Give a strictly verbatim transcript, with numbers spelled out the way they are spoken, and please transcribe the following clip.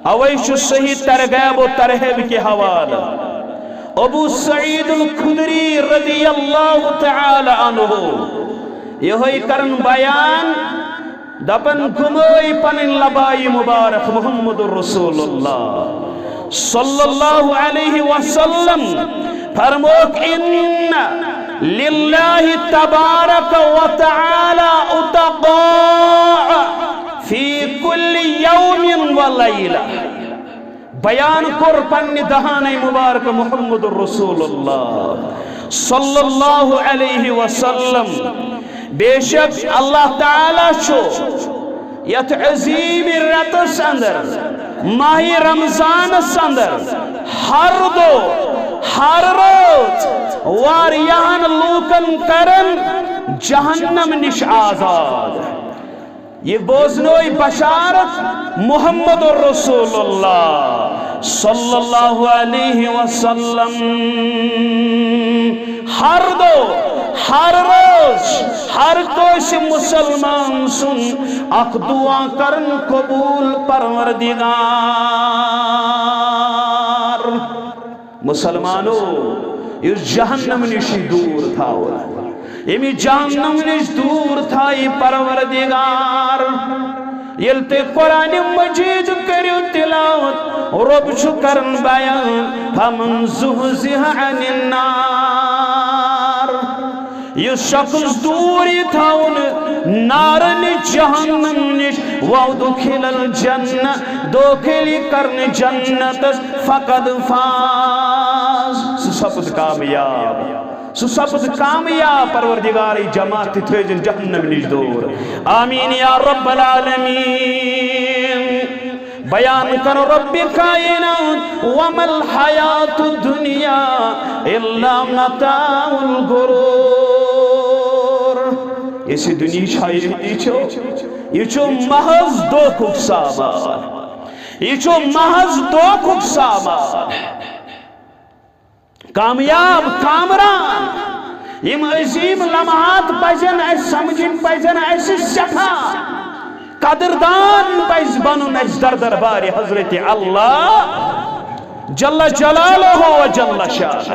اوے چھُ صحیح ترغیب و ترہیب کہِ حوالہٕ ابو سعید الخدری رضی اللہ تعالی عنہ یہے کرن بیان، دپن گمٲے پنٕنۍ لباے مبارک محمد رسول اللہ صلی اللہ علیہ وسلم، فرموک: ان للہ تبارک و تعالی عتقاء فی کل یوم و لیلہ۔ بیان کوٚر پننہِ دہانَے مبارک محمد رسول اللہ صلی اللہ علیہ وسلم، بے شک اللہ تعالیٰ چھُ یتھ عظیم رٮ۪تس اندر، ماہ رمضانس اندر، ہر دۄہ، ہر رٲژ واریاہن لوٗکن کران جہنم نِش آزاد۔ یہ بوزنوی بشارت محمد رسول اللہ صلی اللہ علیہ وسلم۔ ہر دۄہ، ہر روز، ہر کٲنٛسہِ مسلمان سُنٛد اکھ دعا کرن قبول پروردگار۔ مسلمانو، یُس جہنم نِش دوٗر تھاوو، ییٚمہِ جہنم نِش دوٗر تھایہِ پروردگار۔ ییٚلہِ تُہۍ قرآن مجید کٔرِو تلاوت، رۄب چھُ کران بیان، فمن زحزح عن النار، یُس شخص دوٗر یی تھاوُن نارن جہنم نِش، وادخل الجنہ، دٲخل یی کرنہٕ جنتس، فقد فاز، سُہ سپد کامیاب، سُہ سپد کامیاب۔ پروردگار، یہِ جماعت تہِ تھٲوزِن جہنم نِش دوٗر۔ آمین یا رب العالمین۔ بیان کر رب کائنات، وما الحیات الدنیا الا متاع الغرور۔ یُس یہِ دُنیا چھا، یہِ چھُ، یہِ چھُ محض دھوکُک سامان۔ یہِ چھُ محض دھوکُک سامان۔ کامیاب، کامران، یِم عظیم لمحات پزن اسہِ سمجھن، پزن اسہِ سٮ۪ٹھاہ قدردان پزِ بنُن اسہِ در دربار حضرت اللہ جل جلالہ و جل شانہ۔